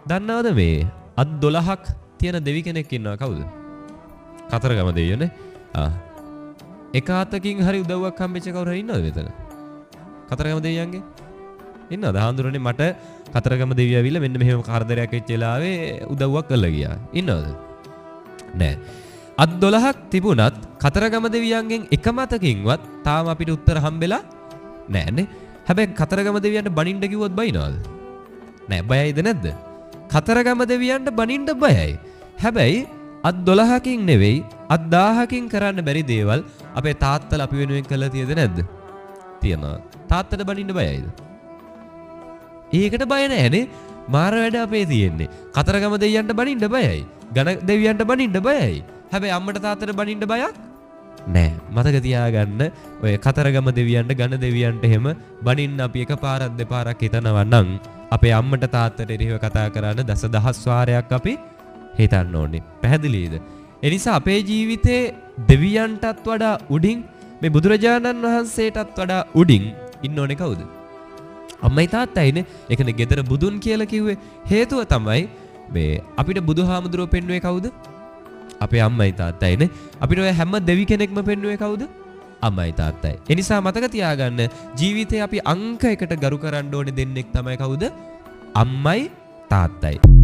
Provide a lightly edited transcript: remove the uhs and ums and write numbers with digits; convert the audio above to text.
දන්නවද මේ අත් 12ක් තියෙන දෙවි කෙනෙක් ඉන්නවා කවුද? කතරගම දෙවියෝනේ. ආ. එක අතකින් හරි උදව්වක් හම්බෙච්ච කවුරු හරි ඉන්නවද මෙතන? කතරගම දෙවියන්ගේ? ඉන්නවද? හාමුදුරනේ මට කතරගම දෙවියෝ ඇවිල්ලා මෙන්න මෙහෙම කරදරයක් වෙච්ච වෙලාවේ උදව්වක් කළා ගියා. ඉන්නවද? නෑ. අත් 12ක් තිබුණත් කතරගම දෙවියන්ගෙන් එකම අතකින්වත් තාම අපිට උත්තර හම්බෙලා නෑනේ. හැබැයි කතරගම දෙවියන්ට බනින්න කිව්වොත් බයිනවද? නෑ. බයයිද නැද්ද? කතරගම දෙවියන්ට බනින්න බයයි. හැබැයි අත් 12කින් නෙවෙයි අත් 1000කින් කරන්න බැරි දේවල් අපේ තාත්තලා අපි වෙනුවෙන් කළා තියෙද නැද්ද? තියනවා. තාත්තට බනින්න බයයිද? ඒකට බය නෑනේ. මාර වැඩ අපේ තියෙන්නේ. කතරගම දෙවියන්ට බනින්න බයයි. ගණ දෙවියන්ට බනින්න බයයි. හැබැයි අම්මට තාත්තට බනින්න බයක් නෑ. මතක තියාගන්න ඔය කතරගම දෙවියන්ට ගණ දෙවියන්ට එහෙම බනින්න අපි එකපාරක් දෙපාරක් හිතනවා නම් අපේ අම්මට තාත්තට එරෙහිව කතා කරන්න දසදහස් වාරයක් අපි හිතන්න ඕනේ. පැහැදිලිද? ඒ නිසා අපේ ජීවිතේ දෙවියන්ටත් වඩා උඩින් මේ බුදුරජාණන් වහන්සේටත් වඩා උඩින් ඉන්න ඕනේ කවුද? අම්මයි තාත්තයිනේ. ඒ කියන්නේ ගෙදර බුදුන් කියලා කිව්වේ හේතුව තමයි මේ අපිට බුදුහාමුදුරුවෝ පෙන්වුවේ කවුද? අපේ අම්මයි තාත්තයිනේ. අපිට ඔය හැම දෙවි කෙනෙක්ම පෙන්වුවේ කවුද? අම්මයි තාත්තයි. ඒ නිසා මතක තියාගන්න ජීවිතේ අපි අංක එකට ගරු කරන්න ඕනේ දෙන්නෙක් තමයි කවුද? අම්මයි තාත්තයි.